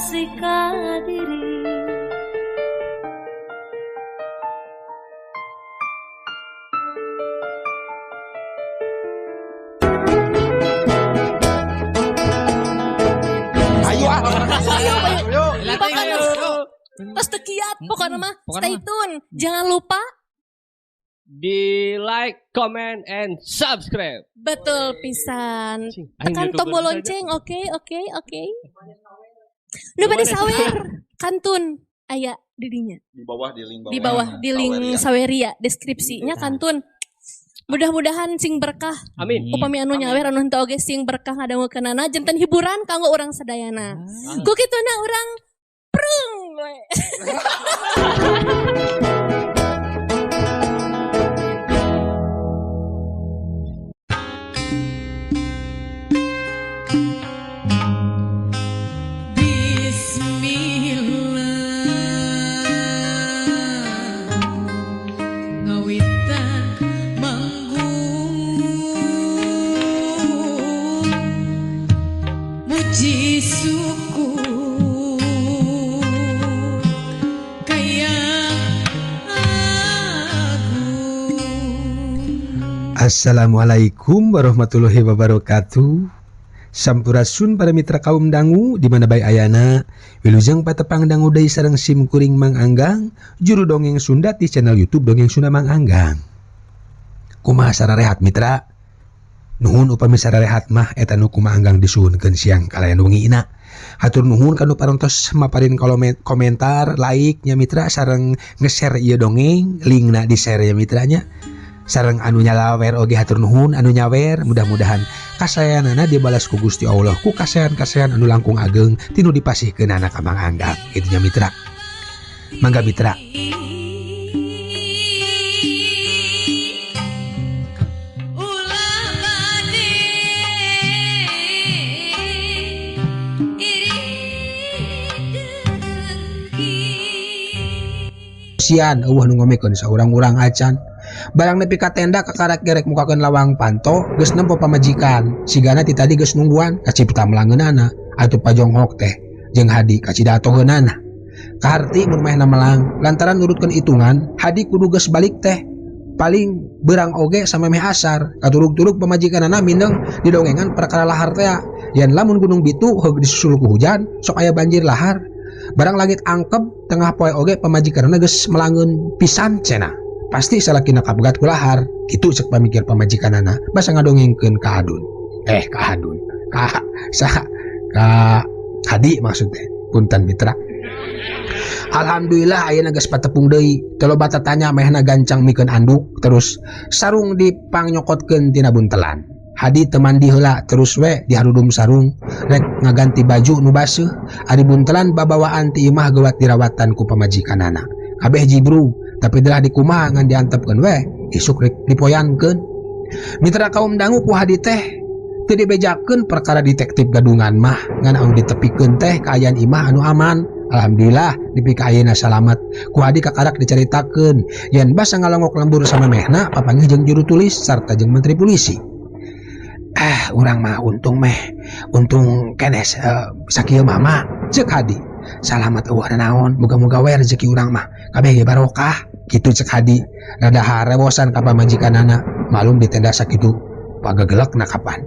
Kasih ka diri. Ayo ah. Ayo, ayo. Ayo. Pokoknya tos teu kiat, pokoknya mah Pokoknya stay mah. tune. Jangan lupa Di like, comment, and subscribe. Betul pisan. Cing, aing Tekan YouTuber tombol saja. lonceng, oke. Nu bade sawer, kantun aya di dinya. Di bawah, di link bawah. Di bawah di link Saweria. Saweria deskripsinya kantun. Mudah-mudahan sing berkah. Amin. Upami anu nyawer, anu henteu oge sing berkah ngadangukeunana, janten hiburan kanggo urang sadayana. Ku kituna urang prung we. Bismillah, ngawitan manggung, muji syukur ka Yang Agung. Assalamualaikum warahmatullahi wabarakatuh. Sampurasun para mitra kaum dangu di mana bae ayana. Wilujeng patepang dangu deui sareng sim kuring Mang Anggang, juru dongeng Sunda di channel YouTube Dongeng Sunda Mang Anggang. Kumaha sararehat, mitra? Nuhun upami sararehat mah, eta nu ku Mang Anggang disuhunkeun siang kalayan wengi ina. Hatur nuhun kanu parantos maparin komentar, like nya mitra, sareng nge-share ieu dongeng, linkna di-share ya mitranya. Sareng anu nyalawer oge hatur nuhun anu nyawer, mudah-mudahan kasayanana dibalas ku Gusti Allah ku kasayan-kasayan anu langkung ageng tinu dipasihkeun ka Mang Anggang kitu nya mitra. Mangga, mitra. Ulah bade iri dengki. Sian euweuh nu ngomekeun saurang-urang acan. Barang nepi ka tenda, kakarak gerek mukakeun lawang panto geus nempo pamajikan. Sigana ti tadi geus nungguan, kacipta melangeunana atuh pajonghok teh jeung Hadi kacida atoheunana. Kaharti mun mehna melang lantaran nurutkeun hitungan Hadi kudu geus balik teh paling berang oge samemeh asar. Katurug-turug pamajikanana mindeng didongengan perkara lahar tea, yen lamun gunung bitu heug disusul ku hujan sok aya banjir lahar. Barang langit angkep tengah poe oge pamajikanana geus melangeun pisan cenah. Pasti salakina kabegat ku lahar kitu cek pamikir pamajikanana basa ngadongengkeun ka Adun, eh, ka Adun, ka saha, ka Hadi maksudnya, punten mitra. Alhamdulillah ayeuna geus patepung deui, teu loba tatanya, mehna gancang mikeun anduk terus sarung dipangnyokotkeun tina buntelan. Hadi teu mandi heula, terus we diharudum sarung rek ngaganti baju nu baseuh. Ari buntelan babawaan ti imah geuwat dirawatan ku pamajikanana, kabeh jibru tapi delah dikumaha ngan diantepkeun we, isuk rek dipoyankeun. Mitra kaum dangu, ku Hadi teh teu dibejakeun perkara detektif gadungan mah, ngan anu ditepikeun teh kaayaan imah anu aman. Alhamdulillah nepi ka ayeuna salamet. Ku Hadi kakarak dicaritakeun yen basa ngalongok lembur samemehna papanggih jeung juru tulis sarta jeung menteri polisi. "Ah, urang mah untung meh, untung keneh sakieu mama," cek Hadi. "Salamat, euweuh naon, muga-muga we rezeki urang mah kabeh ge barokah," kitu cek Hadi rada harewosan ka pamajikanana, malum di tenda sakitu pagagelekna kapan.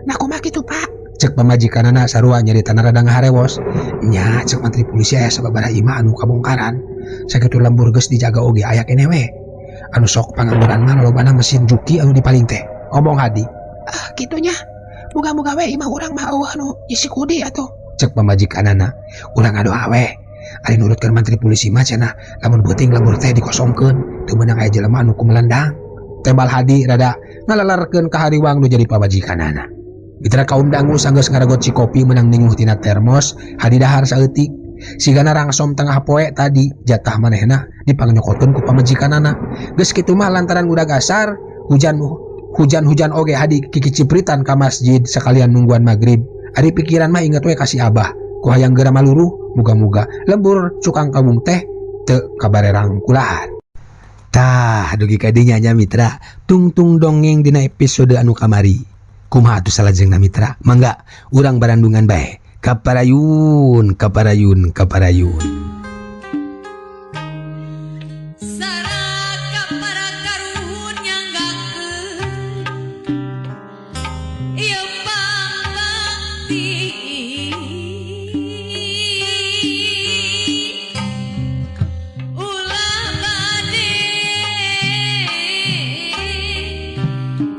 "Nah, kumaha kitu, Pak?" cek pamajikanana sarua nyaritana rada ngaharewos. "Nya, cek mantri polisi aya sababaraha imah anu kabongkaran, sakitu lembur geus dijaga oge aya keneh we. Anu sok pangangguran mah lolobana mesin juki anu dipaling teh," omong Hadi. "Ah, kitunya, muga-muga we imah urang mah euweuh anu isi kudi atuh," cek pamajikanana. "Urang ngadoa we. Ari nurutkeun mantri polisi mah cenah lamun beuting lembur teh dikosongkeun, teu meunang aya jelema anu kumelendang," tembal Hadi rada ngalelerkeun ka hariwang nu jadi pamajikanana. Mitra kaum dangu, sanggeus ngaragot si kopi menang ninguh tina termos, Hadi dahar saeutik. Sigana rangsom tengah poe tadi jatah manehna dipangnyokoteun ku pamajikanana. Geus kitu mah lantaran udah gasar, hujan hujan-hujan oge Hadi kikicipritan ka masjid sekalian nungguan maghrib. Ari pikiran mah inget we ka si Abah. Ku hayang geura maluruh, muga-muga lembur cukang kawung teh teu kabarerang kulahar. Tah, dugi ka dinya nya mitra, tungtung dongeng dina episode anu kamari. Kumaha atuh salajengna, mitra? Mangga urang barandungan bae. Kaparayun, kaparayun, kaparayun. Saraka para karuhun nyanggakeun ieu pangbakti ulah bade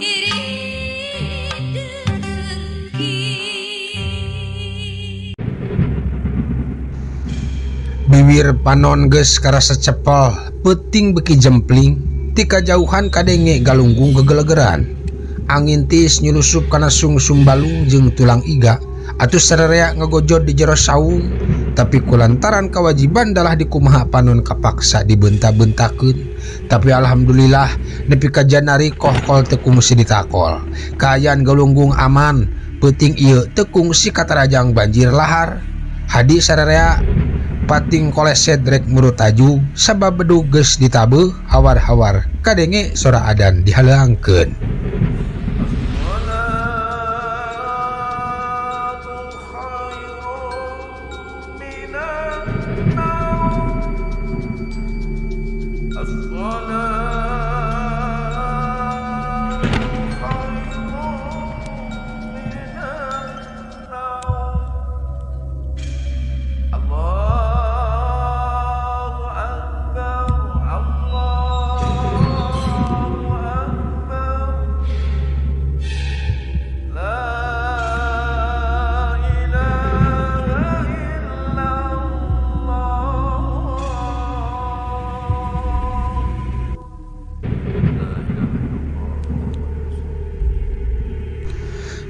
iri dengki. Biwir panon geus karasa cepel, peuting beuki jempling, ti kajauhan kadenge galunggung gegelegeran. Angin tiis nyulusup kana sungsum balung jeung tulang iga, atuh sarerea ngagojod di jero saung, tapi kulantaran kewajiban dalah dikumaha panon kapaksa dibentak-bentakeun. Tapi alhamdulillah nepi ka janari kohkol teu kungsi ditakol. Kaayaan galunggung aman, peuting ieu teu kungsi katarajang banjir lahar. Hadi sarerea pating koleset rek murut taju sabab bedug geus ditabeuh hawar-hawar kadenge sora adan dihaleangkeun.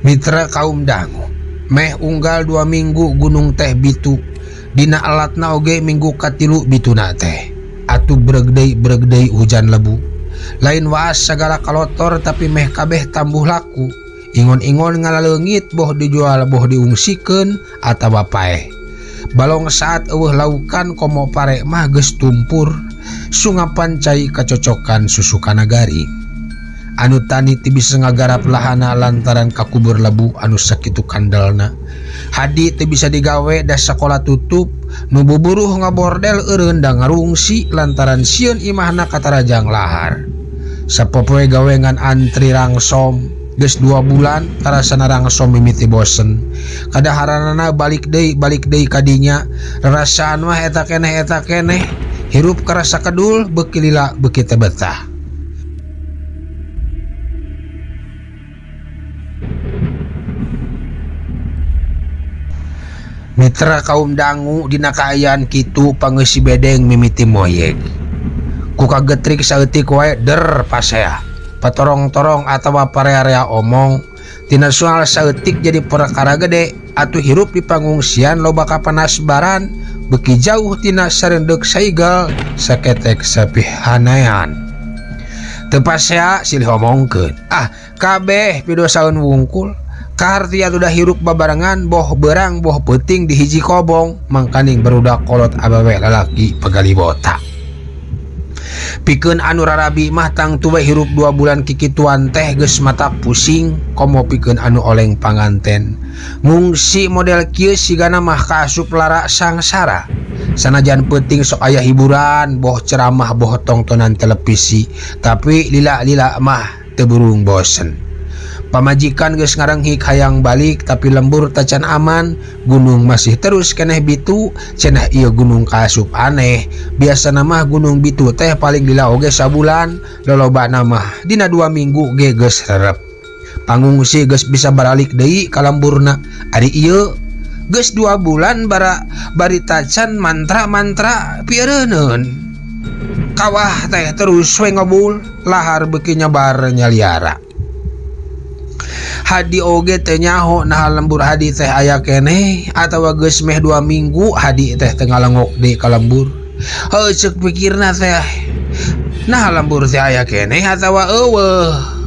Mitra kaum dangu meh unggal 2 minggu gunung teh bitu dina alatna oge minggu katilu bituna teh atuh bregdei hujan lebu lain waas sagala kalotor tapi meh kabeh tambuh laku ingon-ingon ngalaleungit boh dijual boh diungsikeun atawa paeh balong saat eueuh laukan komo pare mah geus tumpur sungapan cai kacocokan susu kanagari anu tani ti bisa ngagarap lahana lantaran kakubur lebu anu sakitu kandalna. Hadi teu bisa digawe da sakola tutup, nu buburuh ngabordel eureun da ngarungsi lantaran sieun imahna katarajang lahar. Sapopoe gawe ngan antri rangsom, geus 2 bulan tarasana rangsom mimiti bosen. Kadaharanana balik deui kadinya, rarasaan mah eta keneh, hirup karasa kedul beuki lila beuki teu betah. Mitra kaum dangu dina kaayaan kitu pangeusi bedeng mimiti moyeg. Ku kagetrik saeutik wae der pasea. Patorong-torong atawa parea-rea omong tina soal saeutik jadi perkara gede atuh hirup di pangungsian loba kapanasbaran beuki jauh tina sareundeuk saigal saketek sapihanayan. Teu pasea silih omongkeun. Ah, kabeh pidosaeun wungkul. Kaharti atuh dah hirup babarengan boh berang boh peuting di hiji kobong mangkaning barudak kolot awewe lalaki pagalibota. Pikeun anu rarabi mah tangtu we hirup 2 bulan kikituan teh geus mata pusing komo pikeun anu oleng panganten. Ngungsi model kieu sigana mah kaasup lara sangsara. Sanajan peuting sok aya hiburan boh ceramah boh tongtonan televisi tapi lila-lila mah teu burung bosen. Pamajikan geus ngarenghik hayang balik tapi lembur tacan aman, gunung masih terus keneh bitu, cenah ieu gunung kaasup aneh. Biasana mah gunung bitu teh paling lila oge sabulan, lolobana mah dina 2 minggu ge geus rerep. Pangungsi geus bisa baralik deui ka lemburna. Ari ieu geus 2 bulan bara bari tacan mantra-mantra pieureunun. Kawah teh terus we ngebul, lahar beuki nyebar nyaliara. Hadi oge teh nyaho nah lembur hadi teh aya keneh atawa geus meh 2 minggu hadi teh teu ngalengok deui ka lembur. Heuh ceuk pikirna teh nah lembur teh aya keneh atawa eueuh.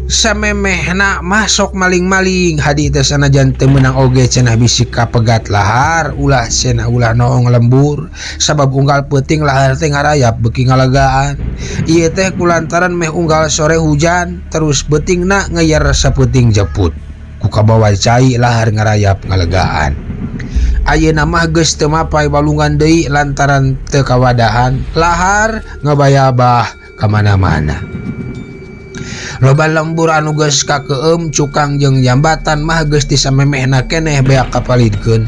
Samemehna mah sok maling-maling hadi teh sanajan teu meunang oge cenah bisi kapegat lahar ulah cenah ulah noong lembur sabab unggal peuting lahar teh ngarayap beuki ngalegaan. Ieu teh kulantaran meh unggal sore hujan terus beutingna ngeyar sapeuting jeput ku kabawa cai lahar ngarayap ngalegaan. Ayeuna mah geus teu mapay walungan deui lantaran teu kawadahan lahar ngabayabah ka mana-mana. Loba lembur anu geus kakeum cukang jeung jambatan mah geus disamemehna keneh beak kapalidkeun.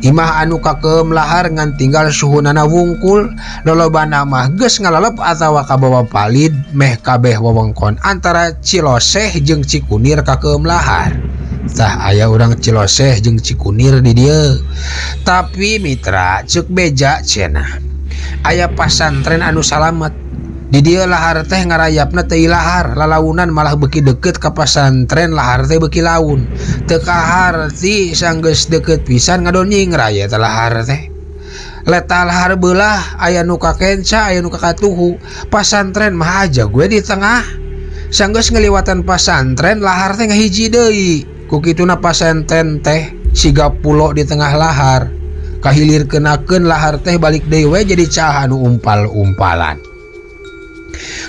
Imah anu kakeum lahar ngan tinggal suhunana wungkul, lolobana mah geus ngalalep atawa kabawa palid meh kabeh wewengkon antara Ciloseh jeung Cikunir kakeum lahar. Tah aya urang Ciloseh jeung Cikunir di dieu. Tapi mitra ceuk beja cenah aya pasantren anu salamet. Di dieu lahar teh ngarayapna teu lahar, lalaunan malah beuki deukeut ka pasantren lahar teh beuki laun. Teu kaharti sanggeus deukeut pisan ngadonying raya teh lahar teh. Leta lahar beulah aya nu kakenca, aya nu kakatuhu. Pasantren mah aja gue di tengah. Sanggeus ngeliwatan pasantren lahar teh ngahiji deui. Ku kituna pasantren teh siga pulo di tengah lahar. Kahilir kenakeun lahar teh balik deui we jadi cah anu umpal-umpalan.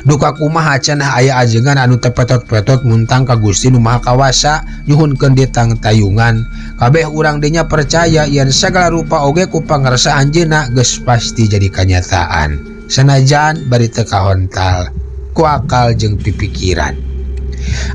Duka kumaha cenah aya ajengan anu tepetot-petot muntang ka Gusti nu Maha Kawasa nyuhunkeun ditang tayungan. Kabeh urang dinya percaya yen sagala rupa oge ku pangarsa anjeunna geus pasti jadi kanyataan. Sanajan bari teu kahontal ku akal jeung pipikiran.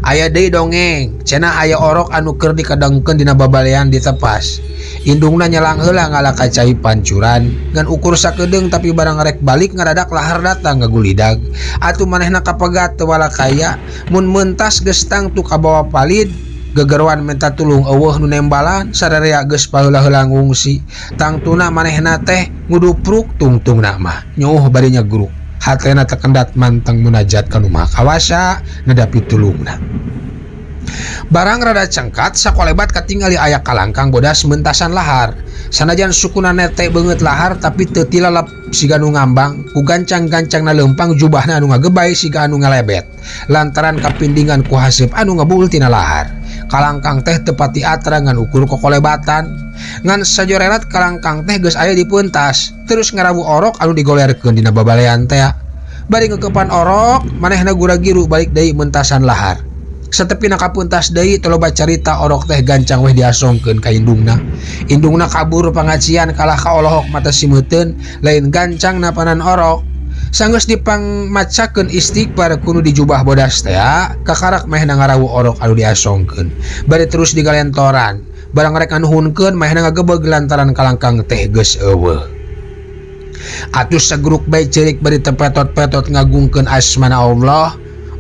Aya deui dongeng cenah aya orok anu keur dikadengkeun dina babalean ditepas. Indungna nyelang heula ngala kacai pancuran ngan ukur sakedeung tapi barang rek balik ngaradak lahar datang ngagulidag. Atuh manehna kapegat teu walakaya mun mentas geus tangtu kabawa palid gegeruan minta tulung eueuh nu nembalan sararea geus paheula-heula ngungsi. Tangtuna manehna teh ngudupruk tungtungna mah nyuuh bari nyegruk. Hatena tekendat manteng munajat ka nu Maha Kawasa nedapi tulungna. Barang rada cengkat sakolebat katingali aya kalangkang bodas mentasan lahar. Sanajan sukuna nete beungeut lahar tapi teu tilalep siga nu ngambang, ku gancang-gancangna leumpang jubahna anu ngagebay siga anu ngalebet. Lantaran kapindingan ku haseup anu ngebul tina lahar. Kalangkang teh teu pati atra ngan ukur kokolebatan. Ngan sajorerat kalangkang teh geus aya di peuntas, terus ngarawu orok anu digolerkeun dina babalean teh. Bari ngeukepan orok, manehna gura-giru balik deui mentasan lahar. Satepina kapuntas deui teu loba carita orok teh gancang weh diasongkeun ka indungna. Indungna kabur pangajian kalah ka olohok mata simeuteun, lain gancang napanan orok. Sanggeus dipangmacakeun istighfar kudu dijubah bodas teh, kakarak mehna ngarawu orok anu diasongkeun. Bari terus digalentoran, barang rek nganuhunkeun mehna ngagebeg lantaran kalangkang teh geus eueuh. Atuh sagruk bae ceurik bari tepetot-petot ngagungkeun asmana Allah.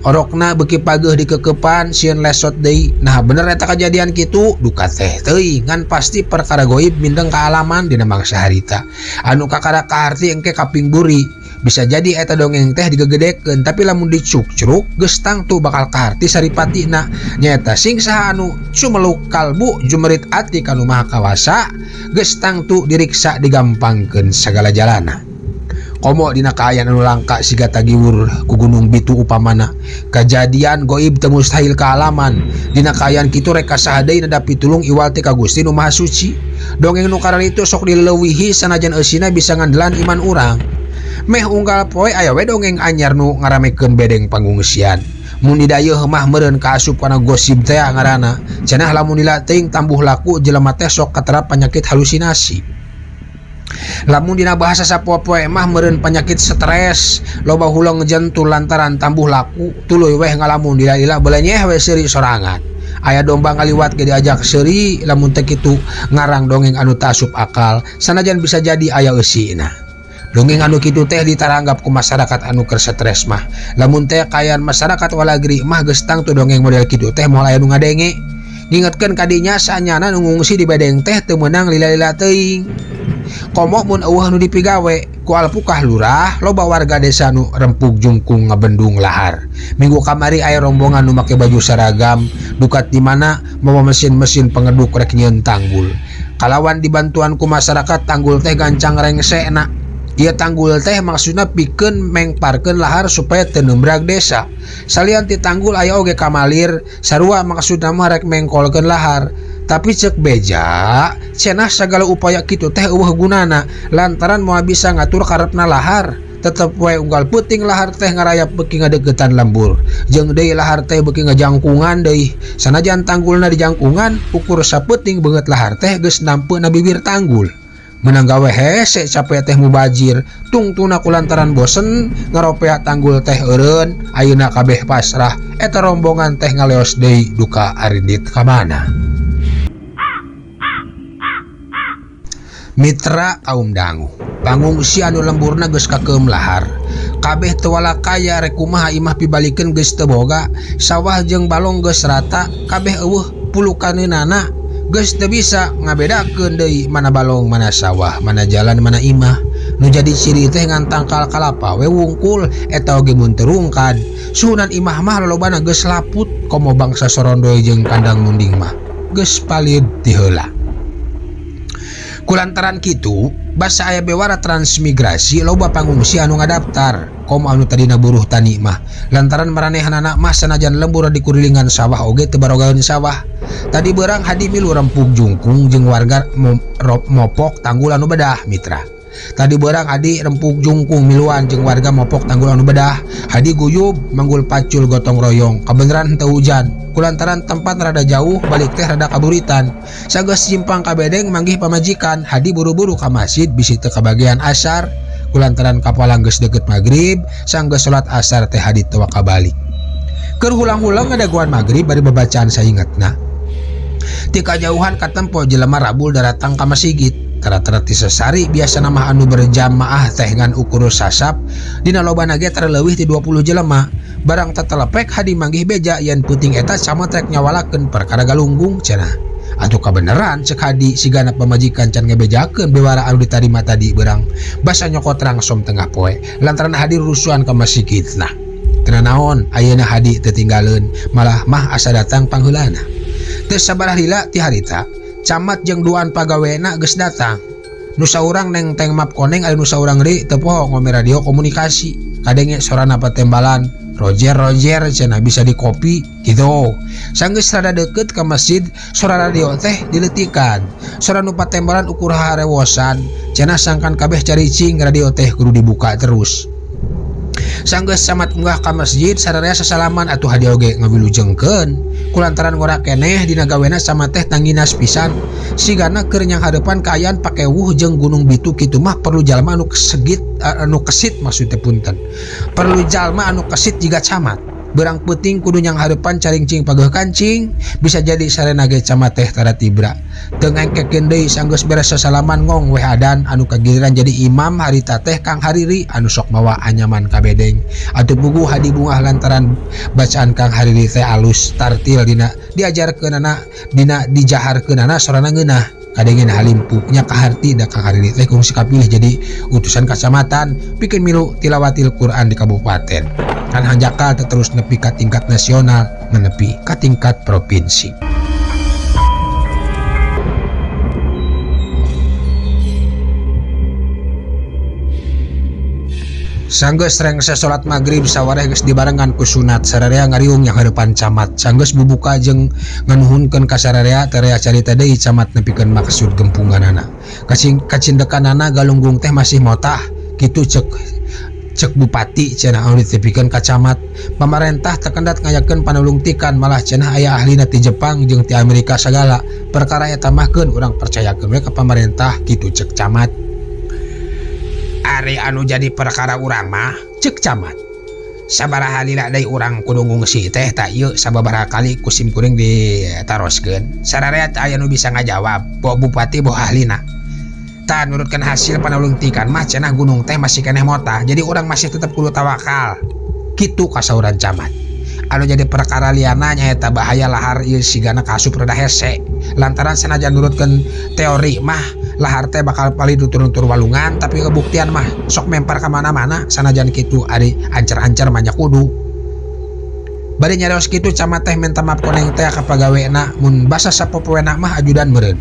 Orokna beuki pageuh dikekepan sieun lesot deui. Nah bener eta kajadian kitu duka teh teuing ngan pasti perkara goib mindeng kaalaman dina mangsa harita. Anu kakara kaharti engke kaping buri. Bisa jadi eta dongeng teh digegedekeun tapi lamun dicukcruk geus tangtu bakal kaharti saripatina. Nyaeta sing saha anu cumeluk kalbu jumerit ati ka nu Maha Kawasa geus tangtu diriksa digampangkeun sagala jalana. Komo dina kaayaan anu langka siga tagiwur ku gunung bitu upamana. Kajadian goib teu mustahil kaalaman. Dina kaayaan kitu rek kasaha deui nedapi tulung iwal ti ka Gusti nu Maha Suci. Dongeng nu kararitu sok dileuwihi sanajan eusina bisa ngandelan iman urang. Meh unggal poe aya we dongeng anyar nu ngaramekeun bedeng pangungsian. Mun didayeuh mah meureun kaasup kana gosip teh ngaranna. Cenah lamun lila teuing tambuh laku jelema teh sok katerap penyakit halusinasi. Lamun dina bahasa sapopoe mah meureun penyakit stres, loba huleng jentul lantaran tambuh laku, tuluy weh ngalamun dilila belenyeh we seuri sorangan. Aya domba ngaliwat ge diajak seuri lamun teh kitu ngarang dongeng anu teu asup akal, sanajan bisa jadi aya eusina. Dongeng anu kitu teh ditaranggap ku masyarakat anu keur stres mah. Lamun teh kaayaan masyarakat walagri mah geus tangtu dongeng model kitu teh moal aya nu ngadenge. Ngingetkeun kadinya sanyana nu ngungsi di bedeng teh teu meunang lila-lila teuing. Komo mun eueuh nu dipigawe ku alpukah lurah loba warga desa nu rempug jungkung ngabendung lahar. Minggu kamari aya rombongan nu make baju seragam dukat di mana mawa mesin-mesin pengeduk rek nyieun tanggul. Kalawan dibantuan ku masyarakat tanggul teh gancang rengsekna. Ieu tanggul teh maksudna pikeun mengparkeun lahar supaya teu nembrag desa. Salian ti tanggul aya oge kamalir sarua maksudna mah rek mengkolkeun lahar. Tapi cek beja cenah sagala upaya kitu teh eueuh gunana lantaran moal bisa ngatur karepna lahar. Tetep we unggal peuting lahar teh ngarayap beuki ngadeukeutan lembur. Jeung deui lahar teh beuki ngajangkungan deui. Sanajan tanggulna dijangkungan, ukur sapeuting beungeut lahar teh geus nampeuna bibir tanggul. Menang gawe hese capek teh mubajir, tungtuna kulantaran bosen ngaropea tanggul teh eureun, ayeuna kabeh pasrah. Eta rombongan teh ngaleos deui duka arindit ka mana. Mitra kaum dangu, pangungsi anu lemburna geus kakeum lahar. Kabeh teu walakaya rek kumaha imah pibalikeun geus teu boga, sawah jeung balong geus rata, kabeh eueuh pulukaneunana. Geus teu bisa ngabedakeun deui mana balong mana sawah, mana jalan mana imah. Nu jadi ciri teh ngan tangkal kalapa we wungkul eta oge mun teu rungkad. Suhunan imah mah lolobana geus laput komo bangsa sorondoy jeung kandang munding mah geus palid ti heula. Kulantaran kitu basa aya bewara transmigrasi loba pangungsi anu ngadaftar komo anu tadina buruh tani mah lantaran maranehanana mah sanajan lembur di kurilingan sawah oge teu barogaeun sawah. Tadi beurang Hadi milu rempug jungkung jeung warga mopok tanggul anu bedah mitra. Tadi beurang Hadi rempug jungkung miluan jeung warga mopok tanggul anu bedah. Hadi guyub manggul pacul gotong royong kabeneran henteu hujan. Kulantaran tempat rada jauh balik teh rada kaburitan. Sageus simpang ka bedeng manggih pamajikan, Hadi buru-buru ka masjid bisi teu kabagian asar. Kulantaran kapalang geus deukeut magrib, sanggeus salat asar teh Hadi teu kabalik. Keur hulang-hulang ngadaguan magrib bari babacaan saingetna. Ti kajauhan katempo jelema rabul daratang ka masigit. Tara-tara ti sesari biasana mah anu berjamaah teh ngan ukur sasap dina lobana ge terleuwih ti 20 jelema. Barang tetelepek Hadi manggih beja yen peuting eta camat rek nyawalakeun perkara galunggung cenah. Atuh kabeneran cek Hadi sigana pamajikan can ngebejakeun bewara anu ditarima tadi beurang basa nyokot rangsom tengah poe lantaran Hadi rusuhan ka masigitna. Teu naon ayeuna Hadi teu tinggaleun malah mah asa datang pangheulana. Teu sabaraha lila ti harita camat jeung duaan pagawena geus datang. Nu saurang neng teng map koneng aya nu saurang deui teu poho ngome radio komunikasi. Kadenge sorana patembalan Roger Roger cenah bisa dikopi gitu. Sanggeus rada deukeut ka masjid sora radio teh dileutikan. Sora nu patembalan ukur harewosan cenah sangkan kabeh caricing radio teh kudu dibuka terus. Sanggeus camat unggah ka masjid sararea sasalaman atuh Hadi oge ngawilujengkeun. Kulantaran ngora keneh dina gawena camat teh tangginas pisan. Sigana keur nyanghareupan kaayaan pakewuh jeung Gunung Bitu kitu mah perlu jalma anu kesegit anu kesit maksud teh punten. Perlu jalma anu kesit jiga camat. Beurang peuting kudu nyanghareupan caringcing pageuh kancing, bisa jadi sarena ge camat teh tara tibra. Teu ngengkekeun deui sanggeus beres sasalaman ngong weh adan anu kagiliran jadi imam harita teh Kang Hariri anu sok mawa anyaman ka bedeng. Atuh puguh Hadi bungah lantaran bacaan Kang Hariri teh alus tartil dina diajarkeunana dina dijaharkeunana sorana ngeunah. Kadengena halimpu nya kaharti da Kang Hariri teh kungsi kapilih jadi utusan kacamatan pikeun milu tilawatil Quran di kabupaten. Kan hanjakal terus nepi ka tingkat nasional menepi ka tingkat provinsi. Sanggeus rengse salat magrib sawareh geus dibarengan ku sunat sararea ngariung yang hareupan camat. Sanggeus bubuka jeung nganuhunkeun ka sararea terea carita deui camat nepikeun maksud gempunganana. Kacindekanana galunggung teh masih motah kitu cek bupati cenah anu ditepikeun ka camat. Pamarentah terkendat ngayakeun panulungtikan malah cenah aya ahlina ti Jepang jeung ti Amerika sagala. Perkara eta mah keun urang percayakeun we ka pamarentah kitu cek camat. Ari anu jadi perkara urang mah cek camat. Sabaraha lila deui urang kudu ngungsi teh ta ieu sababaraha kali ku sim kuring ditaroskeun. Sararea teu aya nu bisa ngajawab, boh bupati boh ahlina. Tah nurutkeun hasil panulungtikan mah cenah gunung teh masih keneh motah, jadi urang masih tetep kudu tawakal. Kitu kasauran camat. Anu jadi perkara liana nyaeta bahaya lahar ieu sigana kaasup rada hese. Lantaran sanajan nurutkeun teori mah lahar teh bakal palid turun-turun walungan, tapi kebuktian mah sok mempar ka mana-mana sanajan kitu ari ancer-ancer mah nya kudu. Bari nyarios kitu camat teh minta maaf koneng teh ka pagawena mun basa sapopoena mah ajudan meureun.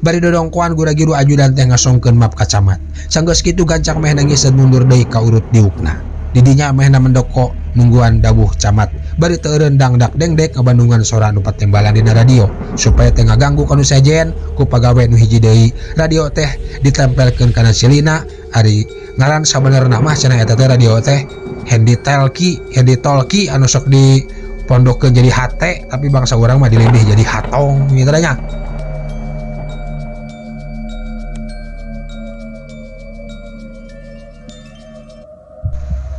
Bari dodongkoan gura-giru ajudan teh ngasongkeun map ka camat. Sanggeus kitu gancang meh nangis mundur deui ka urut diukna. Didinya mehna mendoko nungguan dawuh camat. Bari teu eureun dangdak dengdek ngabandungan sora nu patembalan dina radio supaya teu ngaganggu ka nu sejen ku pagawe nu hiji deui. Radio teh ditempelkeun kana silina ari ngaran sabenerna mah cenah eta teh radio teh handy talkie, handy talkie anu sok di pondokkeun jadi HT tapi bangsa urang mah dilebih jadi hatong gitu nya.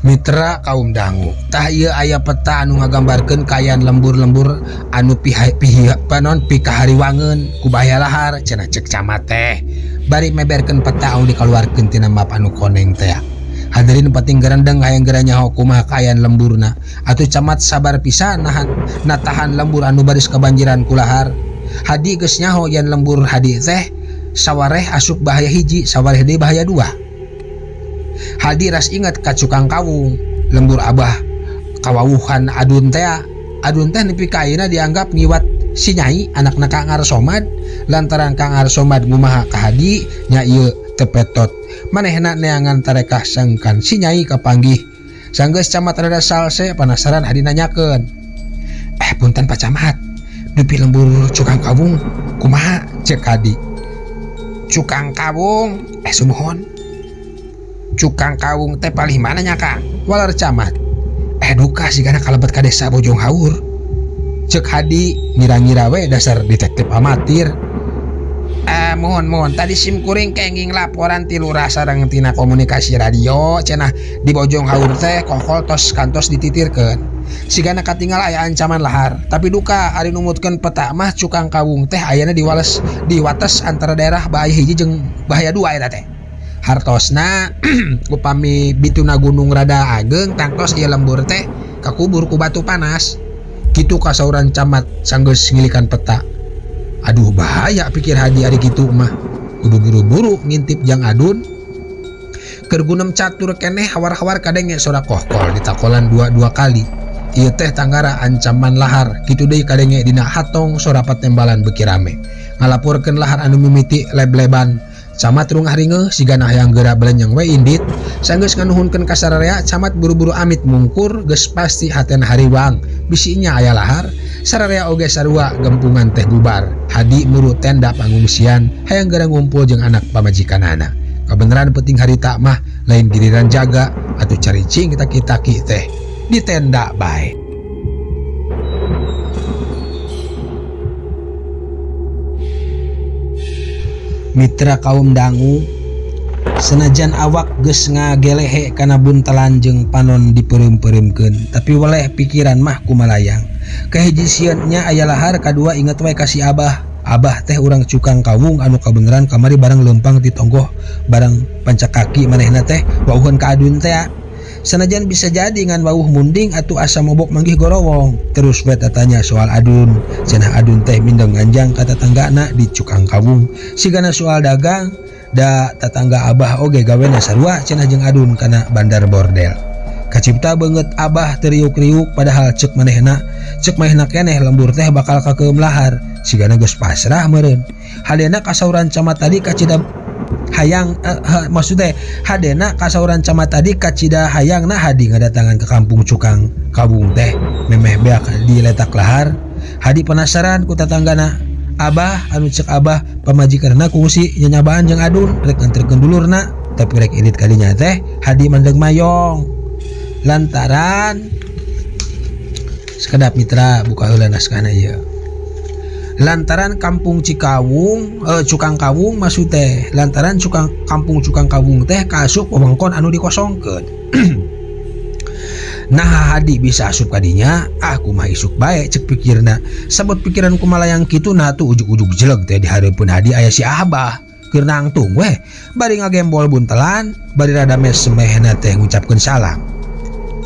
Mitra kaum dangu tah ieu aya peta anu ngagambarkeun kaayaan lembur-lembur anu panon pikahariwangeun ku bahaya lahar cenah cek camat teh bari meberkeun peta anu dikaluarkeun tina map anu koneng teh. Hadirin penting gerendeng hayang geura nyaho kumaha kaayaan lemburna atuh camat sabar pisan nahan natahan lembur anu baris kebanjiran ku lahar. Hadi geus nyaho yen lembur hadi teh sawareh asup bahaya hiji sawareh deui bahaya dua. Hadi ras inget ka cukang kawung lembur abah kawawuhan adun teh adun teh nepi ka ayeuna dianggap ngiwat si nyai anakna Kang Arsomad lantaran Kang Arsomad ngumaha ka Hadi nya ieu tepetot manehna neangan tarekah sangkan si nyai kapanggih. Sanggeus camat rada salse penasaran Hadi nanyakeun, punten Pak Camat, dupi lembur cukang kawung kumaha cek Hadi. Cukang kawung sumuhun cukang kawung teh palih mana nya Kang? Walar camat. Duka sigana kalebet ka desa Bojong Haur cek Hadi ngira-ngira we dasar detektif amatir. Mohon tadi sim kuring kenging laporan ti lurah sareng tina komunikasi radio cenah di Bojong Haur teh kokol tos kantos dititirkeun sigana katinggal aya ancaman lahar tapi duka ari numutkeun peta mah cukang kawung teh ayana diwales diwates antara daerah bahaya hiji jeung bahaya dua eta teh. Hartosna upami bituna gunung rada ageng tangtos ieu lembur teh kakubur ku batu panas kitu kasauran camat sanggeus ngilikan peta. Aduh bahaya pikir Hadi ari kitu mah kudu buru-buru ngintip jang adun. Keur gunem catur keneh hawar-hawar kadenge sora kohkol ditakolan dua-dua kali. Ieu teh tanggara ancaman lahar kitu deui kadenge dina hatong sora patembalan beuki rame ngalaporkeun lahar anu mimiti leb-leban. Camat rungah ringeuh sigana hayang geura belenyeng we indit. Sanggeus nganuhunkeun ka sararea camat buru-buru amit mungkur geus pasti hatena hariwang bisinya aya lahar. Sararea oge sarua gempungan teh bubar. Hadi muru tenda pangungsian hayang geura ngumpul jeung anak pamajikanana. Kabeneran penting harita mah lain giliran jaga atuh caricing taki-taki teh di tenda bae. Mitra kaum dangu senajan awak geus ngagelehe kana buntelan jeung panon dipeureum-peureumkeun tapi weleh pikiran mah kumalayang. Kahiji sieun nya aya lahar kadua inget we ka si abah. Abah teh urang cukang kawung anu kabeneran kamari barang leumpang ti tonggoh barang pancakaki manehna teh wauheun ka adun teh. Senajan bisa jadi ngan wauh munding atuh asa mobok manggih gorowong. Terus we tatanya soal adun cenah adun teh mindeng nganjang ka tatanggana di cukang kawung sigana soal dagang da tatangga abah oge gawena sarua cenah jeung adun kana bandar bordel. Kacipta beungeut abah teriuk-riuk padahal cek manehna keneh lembur teh bakal kakeum lahar sigana geus pasrah meureun. Hadena kasauran camat tadi kacida hayang maksudnya hadena kasauran camat tadi kacida hayang nah Hadi ngadatangan ke kampung cukang kawung teh memeh beak diletak lahar. Hadi penasaran ku tatanggana abah anu cek abah pamajikanna kungsi nyanyabaan jeung adun rek nganterkeun dulurna tapi rek indit kadinya teh Hadi mandeg mayong lantaran sekedap mitra buka heula naskahna ieu. Lantaran kampung Cikawung Cukang Kawung maksud teh lantaran kampung Cukang Kawung teh kaasup wewengkon anu dikosongkeun. Nah Hadi bisa asup kadinya aku mah isuk bae cek pikirna. Sabot pikiran kumalayang kitu nah tuh ujug-ujug jeleg teh di hareupeun Hadi aya si Abah keur nangtung weh bari ngagembol buntelan bari rada mes semehna teh ngucapkeun salam.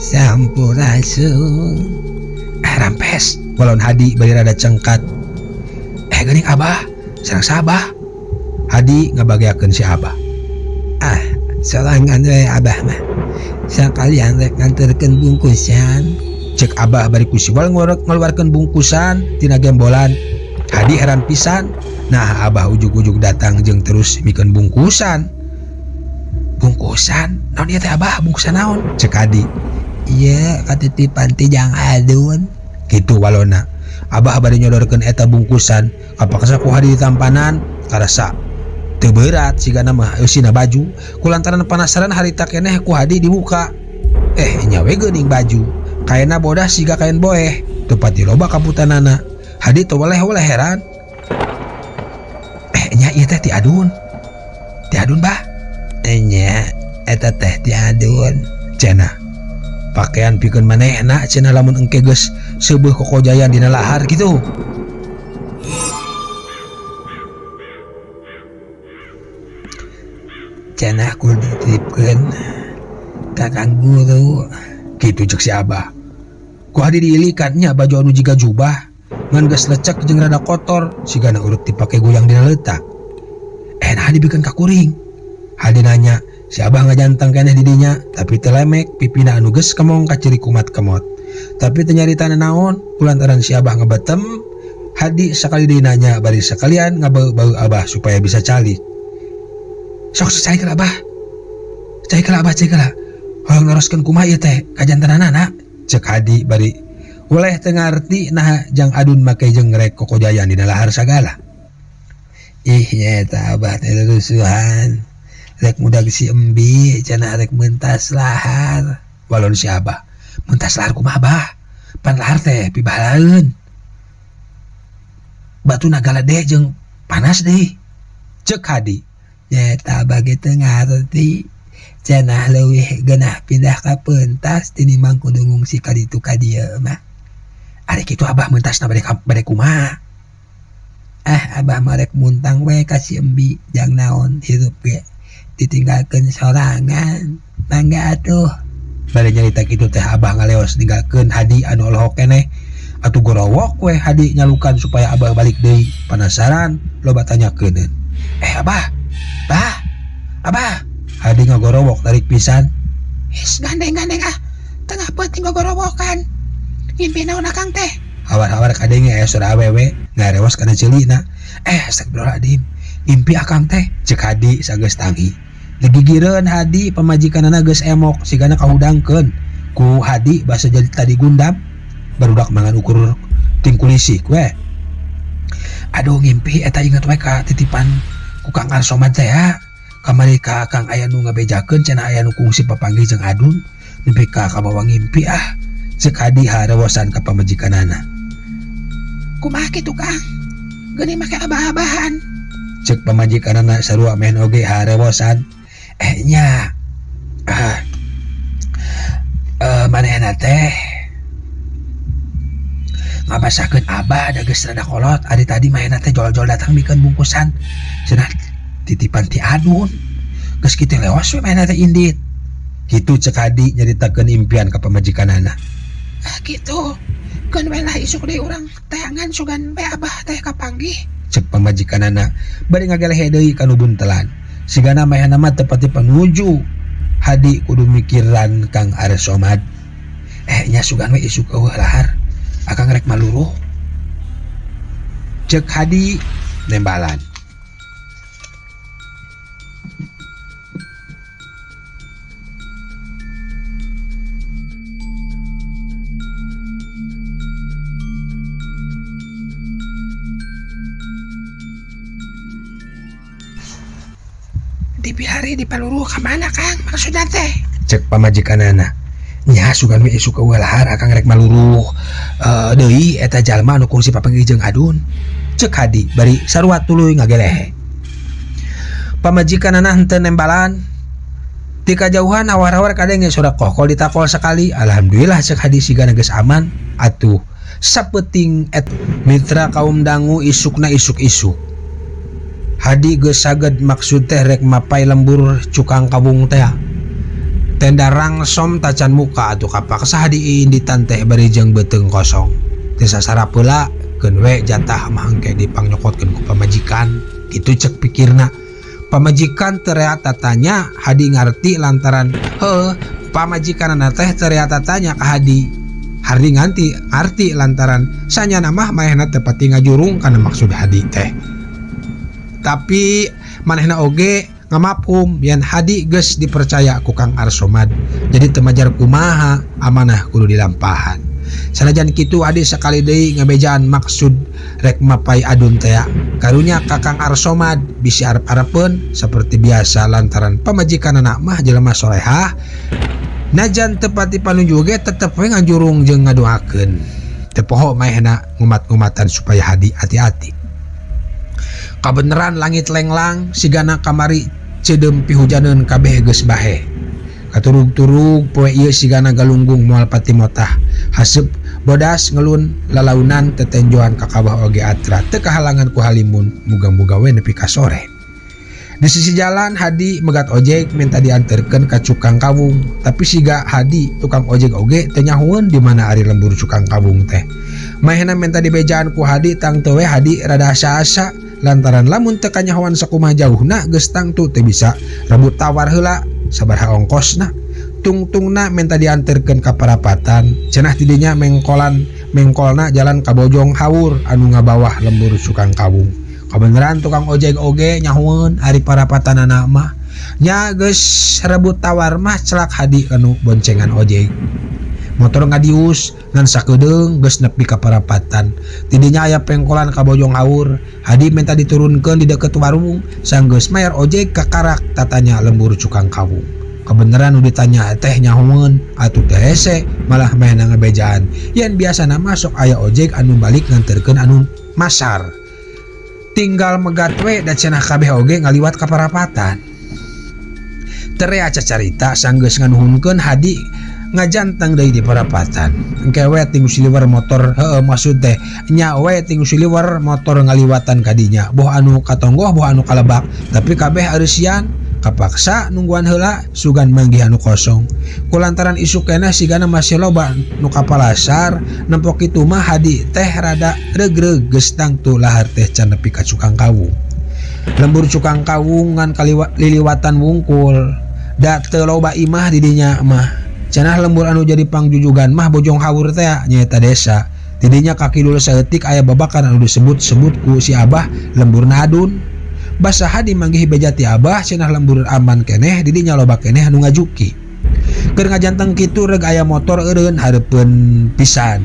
Sampurasun. Rampes walon Hadi bari rada cengkat. Geuning abah sareng sabah. Hadi ngabageakeun si abah. Sorangan we abah mah sakalian rek nganterkeun bungkusan cek abah bari ku siwal ngaluarkeun bungkusan tina gembolan. Hadi heran pisan nah abah ujug-ujug datang jeung terus mikeun bungkusan. Bungkusan naon ieu teh Abah, bungkusan naon? Cek Hadi. Ieu katitipan ti Jang Adun. Kitu walona. Abah bari nyodorkeun eta bungkusan, kapaksa ku Hadi ditampanan karasa teu berat sigana mah eusina baju. Kulantaran penasaran harita keneh ku Hadi dibuka. Nya we geuning baju. Kaena bodah siga kain boeh, teu pati loba kaputanana. Hadi teu weleh-weleh heran. Nya ieu teh ti Adun. Ti Adun bah. Nya eta teh ti Adun. Cenah. Pakaian pikeun manehna cenah lamun engke geus seubeuh kokojayan dina lahar kitu. Cenah ku dititipkeun ka Kang Guru. Kitu cek si Abah. Ku Hadi diilikan nya baju anu jiga jubah ngan geus lecek jeung rada kotor sigana urut dipake goyang dina leutak. Nah Hadi bikeun ka kuring. Hadi nanya, si Abah ngajanteng keneh di dinya tapi teu lemek pipina anu geus kemong kaciri kumat kemot. Tapi teu nyarita naon kulantaran si Abah ngebetem. Hadi sakali deui nanya bari sakalian ngabeu-beu Abah supaya bisa calik. Sok calik lah Abah. Calik lah Abah, calik lah. Hoyong neroskeun kumaha ieu teh kajantenanana? Cek Hadi bari weleh teu ngarti naha Jang Adun make jeung rek kokojayan dina lahar sagala. Ih nya eta Abah teh rusuhan. Rek mudag si embi cenah rek mentas lahar. Walon si Abah, mentas lahar kumaha Abah? Pan lahar teh pibahalaeun. Batuna galede jeung panas deui. Cek Hadi. Nya eta Abah ge teu ngarti. Cenah leuwih geunah pindah ka pentas tinimbang kudu ngungsi ka ditu ka dieu mah. Ari kitu Abah mentasna bade kumaha? Ah Abah mah rek muntang we ka si embi jang naon hirup ge ditinggalkeun sorangan. Mangga atuh. Bade nyarita kitu teh Abah ngaleos ninggalkeun Hadi anu olohok keneh. Atuh gorowok we Hadi nyalukan supaya Abah balik deui. Penasaran loba tanyakeun. Abah, Bah, Abah. Hadi ngagorowok tarik pisan. His gandeng-gandeng ah, tengah peuting gogorowokan. Ngimpi naon akang teh? Hawar-hawar kadenge aya suara awewe ngarewas kana ceulina. Astagfirullahaladzim. Ngimpi akang teh, cek Hadi sageus tangi. Digigireun Hadi pamajikanana geus emok sigana kahudangkeun. Ku Hadi basa jadi tadi gundam barudak mangan ukur tingkulisik we. Aduh ngimpi eta inget we ka titipan ku Kang Arsomad teh ya. Kamari ka Kang aya nu ngabejakeun cenah aya nu kungsi papanggih jeung Adun nepi ka kabawa ngimpi ah. Cek Hadi harewosan ka pamajikanana. Kumaha kitu Kang? Geuning make abah-abahan. Cek pamajikanana sarua meh oge harewosan. Nya. Manehna teh ngabasakeun abah da geus rada kolot. Ari tadi manehna teh jol-jol datang mikeun bungkusan cenah titipan ti Adun. Geus kitu lewas we manehna teh indit. Kitu cek Hadi nyaritakeun impian ka pamajikanana. Kitu. Keun we lah isuk deui urang teangan sugan we abah teh kapanggih. Cek pamajikanana bari ngagelehe deui ka nu buntelan. Sigana manehna mah teu pati panuju. Hadi kudu mikiran Kang Arsomad. Nya sugan we isuk eueuh lahar. Akang rek maluruh. Cek Hadi nembalan. Dipilari di paluruh ka mana Kang maksudna teh? Cek pamajikanana. Nya sugan we isuk eueuh lahar akang rek maluruh deui eta jalma anu kungsi papanggih jeung Adun. Cek Hadi bari sarua tuluy ngagelehe. Pamajikanana henteu nembalan. Ti kajauhan awar-awar kadenge sora kokol ditakol sekali. Alhamdulillah cek Hadi sigana geus aman. Atuh sapeuting et mitra kaum dangu isukna isuk-isuk. Hadi geus saged maksud teh rek mapai lembur cukang kawung teh. Tenda rangsom tacan muka atuh kapaksa Hadi inditan teh bari jeung beuteung kosong. Teu sasarap heula keun we jatah mah engke dipangnyokokeun ku pamajikan. Kitu cek pikirna. Pamajikan teriak tatanya Hadi ngarti lantaran heuh pamajikanana teh teriak tatanya ka Hadi. Hadi ngarti lantaran sanyana mah manehna teu pati ngajurung kana maksud Hadi teh. Tapi manehna oge Ngamapum yen Hadi geus dipercaya ku Kang Arsomad, jadi teu majar kumaha amanah kudu dilampahan. Sanajan kitu Hadi sakali deui ngabejaan maksud rek mapai adun tea. Karunya ka Kang Arsomad bisi arep-arepeun seperti biasa lantaran pamajikanana mah jelema solehah. Najan teu pati panuju ge tetep we ngajurung jeung ngadoakeun. Teu poho maehna ngumat-ngumatan supaya Hadi hati-hati. Kabeneran langit lenglang sigana kamari ceudeum pihujaneun kabeh geus bahe. Katurug-turug poe ieu sigana galunggung moal pati motah. Haseup bodas ngelun lalaunan tetenjoan ka kawah oge atra teu kahalangan ku halimun, muga-muga we nepi ka sore. Di sisi jalan Hadi megat ojek minta diantarkeun ka cukang kawung, tapi siga Hadi tukang ojek oge teu nyahueun di mana ari lembur cukang kawung teh. Maehna minta dibejaan ku Hadi tangtu we Hadi rada asa-asa lantaran lamun teu kanyahoan sakumaha jauhna geus tangtu teu bisa rebut tawar heula sabaraha ongkosna. Tungtungna minta diantarkeun ka parapatan, cenah tidinya mengkolan mengkolna jalan ka Bojong Haur anu ngabawah lembur cukang kawung. Kabeneran tukang ojek oge nyahueun ari parapatanana mah. Nya geus rebut tawar mah celak Hadi kanu boncengan ojek. Motor ngadius ngan sakedeung geus nepi ka parapatan. Tidinya aya pengkolan ka Bojong Haur. Hadi minta diturunkeun di deket warung, sanggeus mayar ojek kakarak tatanya lembur cukang kawung. Kebeneran nu ditanya teh nyahueun atuh teh hese malah maehna ngebejaan. Yen biasana masuk aya ojek anu balik nganterkeun anu masar. Tinggal megat we da cenah kabeh oge ngaliwat ka parapatan. Tere aca carita sanggeus nganuhunkeun Hadi ngajantang deui di parapatan. Engke we ting siliwer motor, heueuh maksud teh nya we ting siliwer motor ngaliwatan kadinya. Boh anu katonggoh boh anu kalebak, tapi kabeh areusian kapaksa nungguan heula sugan manggih anu kosong. Kulantaran isuk keneh sigana masih loba nu kapalasar, nempok kitu mah Hadi teh rada regreg geus tangtu lahar teh can nepi ka cukang kawung. Lembur cukang kawung ngan liliwatan wungkul, da teu loba imah di dinya mah. Cenah lembur anu jadi pangjujugan mah Bojong Haur teh nyaeta desa. Tidinya kakidul saeutik aya babakan anu disebut-sebut ku si Abah lemburna adun. Basa Hadi manggih beja ti Abah cenah lembur aman keneh didinya loba keneh anu ngajuki. Keur ngajanteng kitu reg aya motor eureun hareupeun pisan.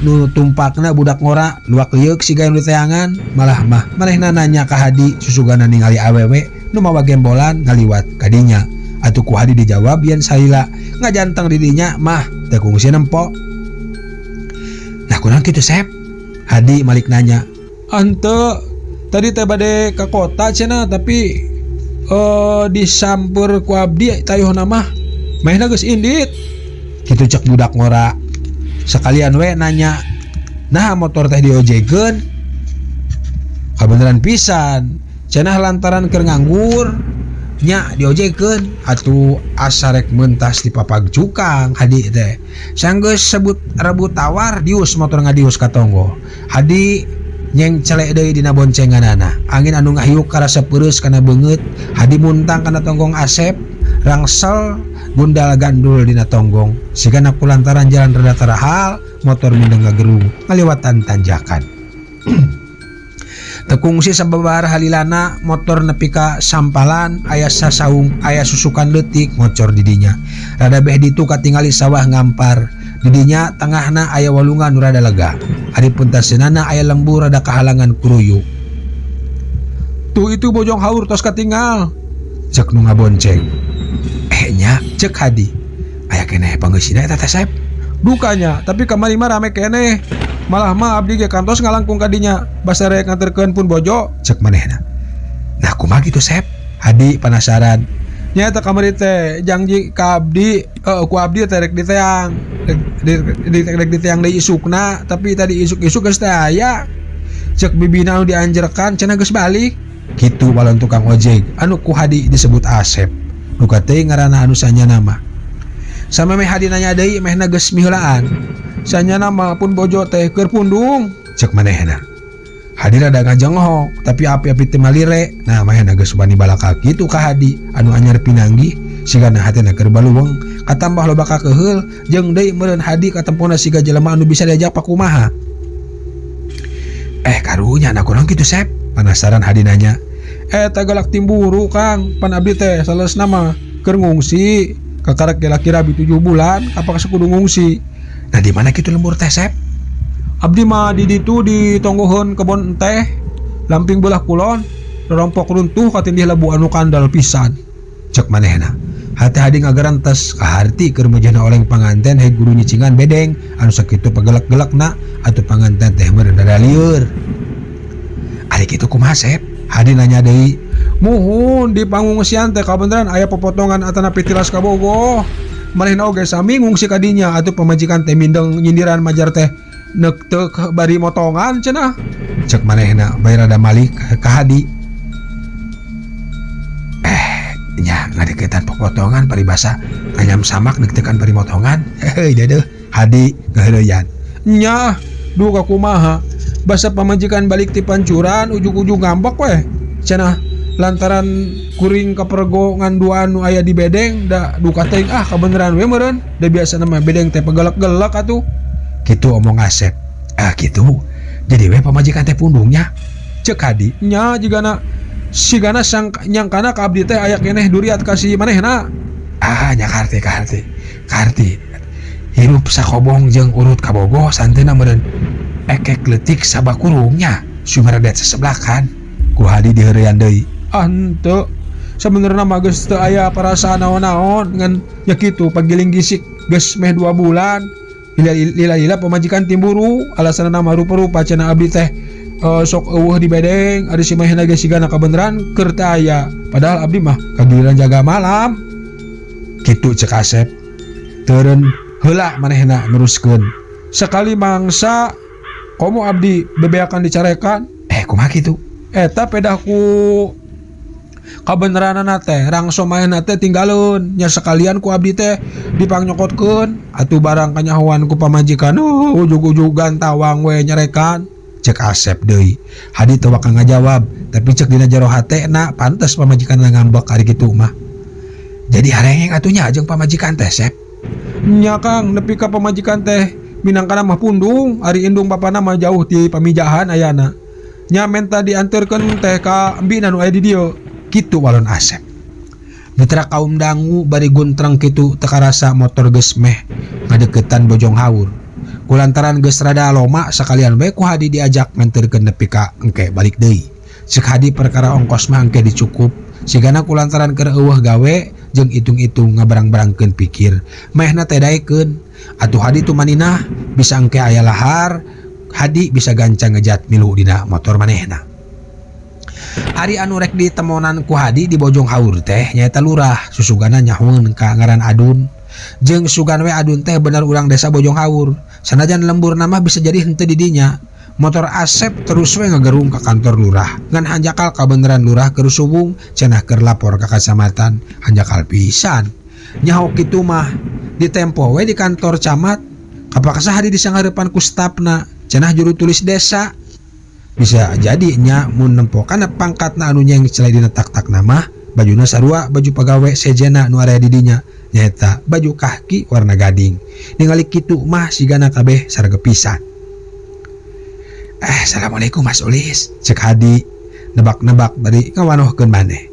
Nu tumpakna budak ngora luak lieuk siga nu diteangan, malah mah manehna nanya ka Hadi susugana ningali awewe nu mawa gembolan ngaliwat kadinya. Atuh ku Hadi dijawab yen salila ngajanteng didinya mah teu kungsi nempo. Nah kunaon kitu Sep? Hadi malik nanya. Henteu, tadi teh bade ka kota cenah tapi disampeur ku abdi tayuhna mah maehna geus indit. Kitu cek budak ngora. Sekalian we nanya, nah motor teh diojekeun? Kabeneran pisan, cenah lantaran keur nganggur nya diojekeun atuh asa rek mentas di papag cukang Hadi teh. Sanggeus sebut rebut tawar dius motor ngadius ka tonggo. Hadi nyeng celek deui dina boncenganana. Angin anu ngahiuk karasa peureus kana beungeut. Hadi muntang kana tonggong Asep, rangsel gundal gandul dina tonggong. Sigana kulantaran jalan rada tarahal, motor mindeng ngagerung ngaliwatan tanjakan. Tekungsi sababar halilana motor nepi ka sampalan aya sasaung aya susukan leutik ngocor didinya. Rada beh ditu katingali sawah ngampar. Didinya tengahna aya walungan nu rada lega. Ari puntaseunana aya lembur rada kahalangan kuruyu. Tuh itu Bojong Haur tos katingal. Cek nu ngabonceng. Nya cek Hadi. Aya keneh panggeusina eta teh Sep. Dukanya, tapi kamari mah rame keneh. Malah mah abdi ge kantos ngalangkung kadinya basa rek nganterkeun pun bojo cek manehna. Nah kumaha kitu Sep? Hadi penasaran. Nya eta kamari teh janji ka abdi, ku abdi teh rek diteang. Rek diteang deui isukna, tapi tadi isuk-isuk geus teh aya. Cek bibina anu dianjerkan cenah geus balik. Kitu walon tukang ojek anu ku Hadi disebut Asep. Duka teuing ngaranna anu sanyana mah. Samemeh Hadi nanya deui mehna geus miheulaan. Sanyana mah pun bojo teh keur pundung cek manehna. Hadi rada ngajenghok tapi api-api teu malire. Nah manehna geus wani balaka kitu ka Hadi anu anyar pinanggih sigana hatena keur baluweung katambah loba kakeheul jeung deui meureun Hadi katempona siga jelema anu bisa diajak pakumaha. Karunya na kurang kitu Sep? Penasaran Hadi nanya. Eta galak timburu Kang, pan abdi teh salesna mah keur ngungsi, kakarek kira-kira abi 7 bulan kapaksa kudu ngungsi. Nah di mana kitu lembur teh Sep? Abdi mah di ditu di tonggoheun kebon teh, lamping belah kulon, rompok runtuh katindih lebu anu kandal pisan. Cek manehna. Hati Hadi ngagarantes kaharti keur mejana oleng panganten he guru nyicingan bedeng anu sakitu pagelek-gelekna atuh panganten teh meureun rada lieur. Ari kitu kumaha Sep? Hadi nanya deui. Muhun di pangungsian teh kabeneran aya popotongan atanapi tilas kabogoh. Manehna oge sami ngungsi ka dinya atuh pamajikan teh mindeng nyindiran majar teh neuk teu bari motongan cenah. Cek manehna bari rada malik ka Hadi. Nya ngadeukeutan popotongan paribasa nganyam samak neuk-teukan bari motongan. Heuy deudeuh Hadi ngaheureyan. Nya duka kumaha basa pamajikan balik ti pancuran ujug-ujug ngambek weh cenah lantaran kuring kapergo ngan dua anu aya di bedeng da duka teuing ah kabeneran we meureun da biasana mah bedeng teh pagelek-gelek atuh. Kitu omong Asep. Ah kitu jadi we pamajikan teh pundungnya. Cek Hadi. Nya jigana sigana sang nyangkana ka abdi teh aya keneh duriat ka si manehna. Ah nya karti karti karti hirup sakobong jeung urut kabogoh santena meureun ekek leutik sabakurungnya sumeredet sesebelakan. Ku Hadi diheureyan deui. Ah henteu sabenerna mah geus teu aya parasaan naon-naon ngan nya kitu pagiling gisik geus meh 2 bulan lila-lila pamajikan timburu alasanna mah rupa-rupa cenah abdi teh sok eueuh di bedeng ari si manehna ge sigana kabeneran keur teu aya padahal abdi mah kagiliran jaga malam. Kitu cek Asep. Teureun heula manehna neruskeun. Sekali mangsa komo abdi bebeakan dicarekan. Kumaha kitu? Eta pedah ku kabeneranana teh rangso manehna teh tinggaleun nya sekalian ku abdi teh dipangnyokokeun atuh barang kanyahoan ku pamajikan ujug-ujugan tawang we nyarekan. Cek Asep deui. Hadi teu bakal ngajawab tapi cek dina jero hatena pantes pamajikan ngambek ari kitu mah. Jadi harengeng atuh nya jeung pamajikan teh Sep. Nya Kang nepi ka pamajikan teh minangkana mah pundung ari indung bapana mah jauh ti pamijahan ayana. Nya menta dianterkeun teh ka embina nu aya di dieu. Kitu walon Asep. Mitra kaum dangu bari guntreng kitu teu karasa motor geus meh ngadeukeutan Bojong Haur. Kulantaran geus rada loma sakalian we ku Hadi diajak nganterkeun nepi ka engke balik deui. Cek Hadi perkara ongkos mah engke dicukup. Sigana kulantaran keur eueuh gawe jeung itung-itung ngabarang-barangkeun pikir. Manehna teh daekeun. Atuh Hadi tumaninah bisa engke aya lahar, Hadi bisa gancang ngejat milu dina motor manehna. Ari anu rek ditemonan ku Hadi di Bojong Haur teh nyaeta lurah susugana nyahoeun ka ngaran Adun. Jeung sugan we Adun teh bener urang desa Bojong Haur. Sanajan lembur nama bisa jadi henteu di dinya. Motor Asep terus we ngagerung ka kantor lurah. Ngan hanjakal kabeneran lurah keur suwung cenah keur lapor ka kacamatan hanjakal pisan. Nyaho kitu mah ditempo we di kantor camat. Kapaksa Hadi disanghareupan ku stafna cenah juru tulis desa. Bisa jadi nya mun nempokan pangkatna anu nyeng celai dina tak-tak nama bajuna sarua baju pagawe sejena nu area di dinya nyaeta baju kaki warna gading. Ningali kitu mah sigana kabeh sarga pisan. Assalamualaikum Mas Ulis, cek Hadi nebak-nebak bari ngawanohkeun maneh.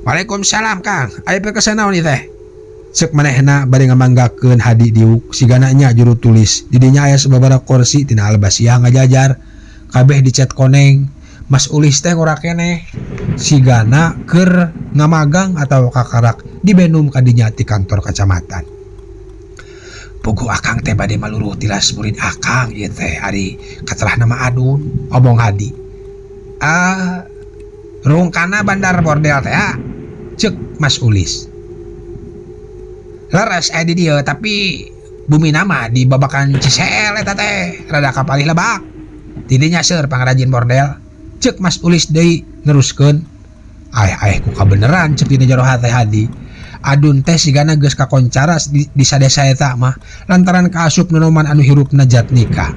Waalaikumsalam Kang, aya perkasa naon ieu teh? Cek manehna bari ngamanggakeun Hadi diuk sigana nya juru tulis. Di dinya aya sababaraha kursi tina albasiah ngajajar. Kabeh dicet koneng. Mas Ulis teh ngora keneh sigana keur ngamagang atau kakarak dibenum kadinya ti kantor kacamatan. Puguh akang teh bade maluruh tilas murid akang ieu teh ari katelah nama Adun omong Hadi. Ah rungkana bandar bordel teh ah cek Mas Ulis. Leres aya di dieu tapi bumi nama di babakan Cisel eta teh rada kapalih lebak. Tidinya seur pangrajin bordel. Cek Mas Ulis deui neruskeun. Aeh-aeh ku kabeneran cek dina jero hate Hadi. Adun teh sigana geus kakoncara di sadesa eta mah lantaran kaasup nonoman anu hirupna Jatnika.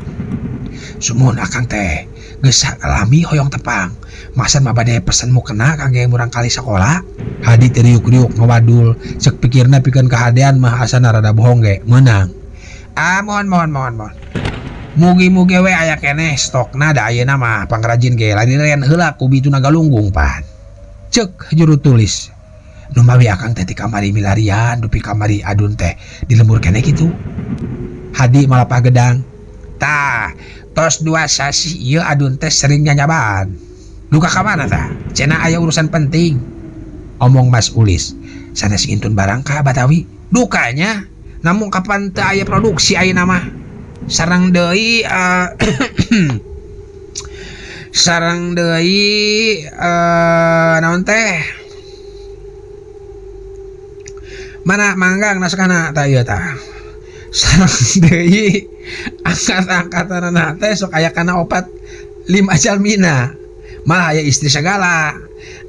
Sumuhun akang teh geus lami hoyong tepang. Masan mah bade pesen mukena kangge murangkali sakola. Hadi teh riuk-riuk ngawadul cek pikirna pikeun kahadean mah asana rada bohong ge meunang. Ah mohon mohon mohon mohon. Mugi-mugi we aya keneh stokna da ayeuna mah pangrajin ge larirean heula ku bituna galunggung pan. Cek juru tulis. Nu mawi akang teh ti kamari milarian dupi kamari adun teh di lembur keneh kitu. Hadi malapah gedang. Tah, tos 2 sasi ieu adun teh sering nyanyabaan. Duka ka mana tah? Cenah aya urusan penting. Omong Mas Ulis. Sanes ngintun barang ka Batawi. Dukanya namun kapan teu aya produksi ayeuna mah. Sareng deui sareng deui naon teh? Mana manggang naskahna tah ieu tah. Sareng deui angkat-angkatanana teh sok aya kana 4 5 jalmina. Malah aya istri segala.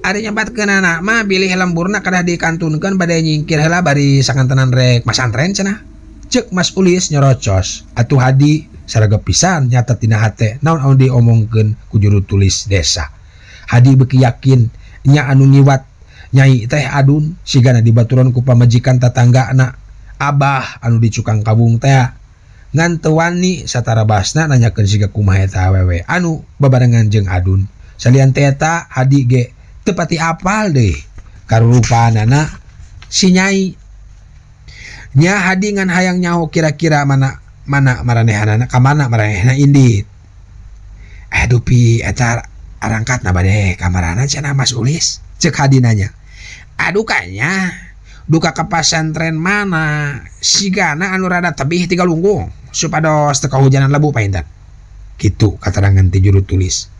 Ari nyebatkeunana mah bilih lemburna kedah dikantunkeun bade nyingkir heula bari sakantenan rek masantren cenah. Cek Mas Ulis nyorocos. Atuh Hadi saragep pisan nyatet dina hate naon anu diomongkeun ku juru tulis desa. Hadi beuki yakin nya anu ngiwat nyai teh adun sigana dibaturan ku pamajikan tatanggana abah anu dicukang kabung teh. Ngan teu wani satara basna nanyakeun siga kumaha eta awewe anu babarengan jeung adun. Salian teh eta Hadi ge teu pati apal deui karurupaanana si nyai. Nya Hadi ngan hayang nyaho kira-kira mana mana maranehanana ka mana maranehna indit. Dupi eta arangkatna bade kamarana cenah Mas Ulis. Cek Hadi nanya. Adukanya duka ka pasantren mana sigana anu rada tebih tiga lunggung supados teu kahujanan lebu painten. Kitu katerangan ti juru tulis.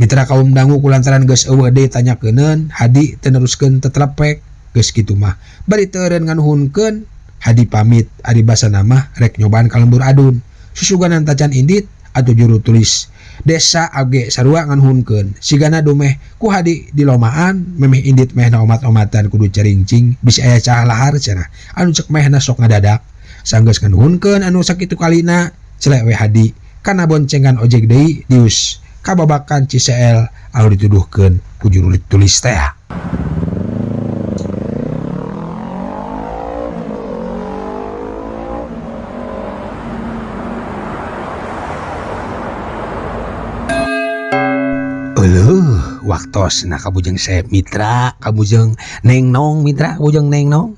Mitra kaum dangu kulantaran geus eueuh deui tanyakeunneun Hadi teu neruskeun tetelepek geus kitu mah. Bari teu eureun nganuhunkeun Hadi pamit ari basana mah rek nyobaan ka lembur adun. Susuganan tacan indit atuh juru tulis desa age sarua nganuhunkeun sigana dumeh ku Hadi dilomaan memeh indit mehna omat-omatan kudu cerincing bisi aya cah lahar cenah anu cek mehna sok ngadadak. Sanggeus nganuhunkeun anu sakitu kalina celek we Hadi kana boncengan ojek deui dius kababakan Ciseel anu dituduhkeun ku juru tulis teh. Euleuh, waktosna kabujeng Sep mitra, kabujeng Neng Nong mitra, kabujeng Neng Nong.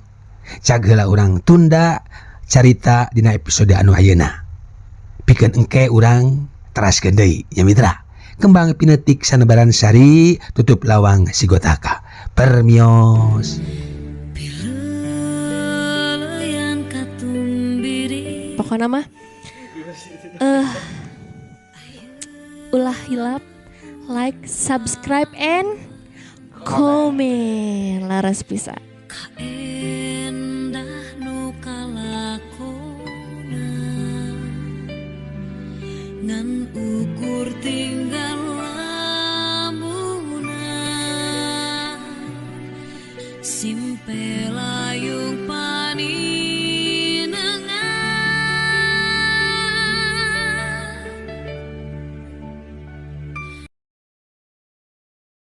Cag heula urang tunda carita dina episode anu ayeuna. Pikeun engke urang teraskeun deui nya mitra. Kembang pinetik sanebaran sari tutup lawang sigotaka. Permios. Pokona mah ulah hilap like, subscribe, and comment. Laras pisan. Kaendah nu kalakona ngan ukur tinggal